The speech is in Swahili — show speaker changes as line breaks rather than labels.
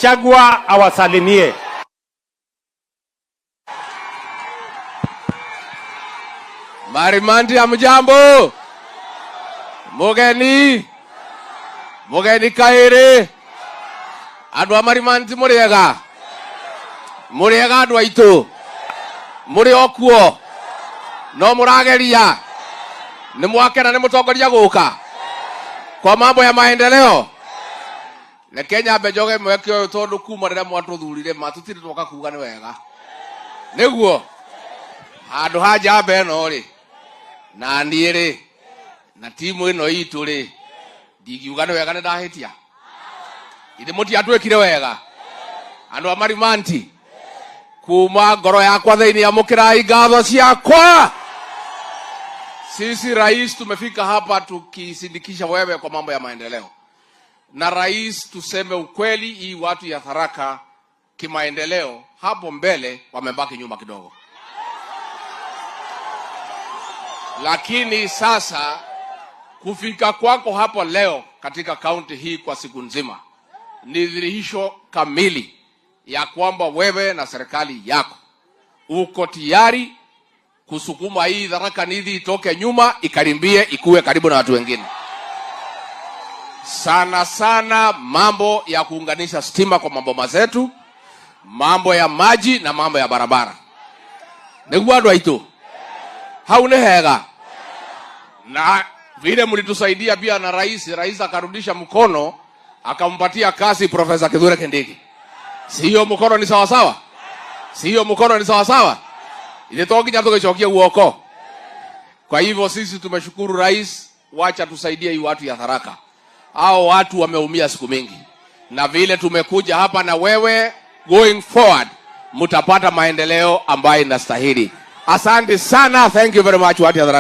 Gachagua awasalimie.
Marimanti, hamjambo? Mugeni mugeni kairi andu a Marimanti muriega muriega andu aitu muri okuo no murageria ni mwakena ni mutongoria guka kwa mambo ya maendeleo. Reke nyambe njoge mweke uyu tondu kuma riria mwatuthurire matutire twoka kuga ni wega niguo handu ha njamba ĩno rĩ na niĩ rĩ na timu ĩno itũ rĩ ndingiuga nĩ wega nĩ ndahĩtia ithe mũtiatwĩkire wega andũ a Marimanti kuma ngoro yakwa thĩinĩ amũkĩrai ngatho ciakwa. Sisi rais tumefika hapa tukisindikisha wewe kwa mambo ya maendeleo, na rais, tuseme ukweli, hii watu ya Tharaka kimaendeleo hapo mbele wamebaki nyuma kidogo, lakini sasa kufika kwako hapo leo katika kaunti hii kwa siku nzima ni dhihirisho kamili ya kwamba wewe na serikali yako uko tayari kusukuma hii Tharaka Nithi itoke nyuma ikarimbie ikuwe karibu na watu wengine. Sana sana mambo ya kuunganisha stima kwa maboma zetu, mambo ya maji na mambo ya barabara. Niguo andu aitu hau ni hega na vile mlitusaidia pia na rais, rais akarudisha mkono akampatia kazi Profesa Kithure Kindiki. Sio mkono ni sawa sawa? Sio mkono ni sawa sawa? Ile to nginya tugicokia guoko. Kwa hivyo sisi tumeshukuru rais, wacha tusaidie hii watu ya Tharaka. Hao watu wameumia siku mingi, na vile tumekuja hapa na wewe, going forward mtapata maendeleo ambayo inastahili. Asante sana, thank you very much watu ya Tharaka.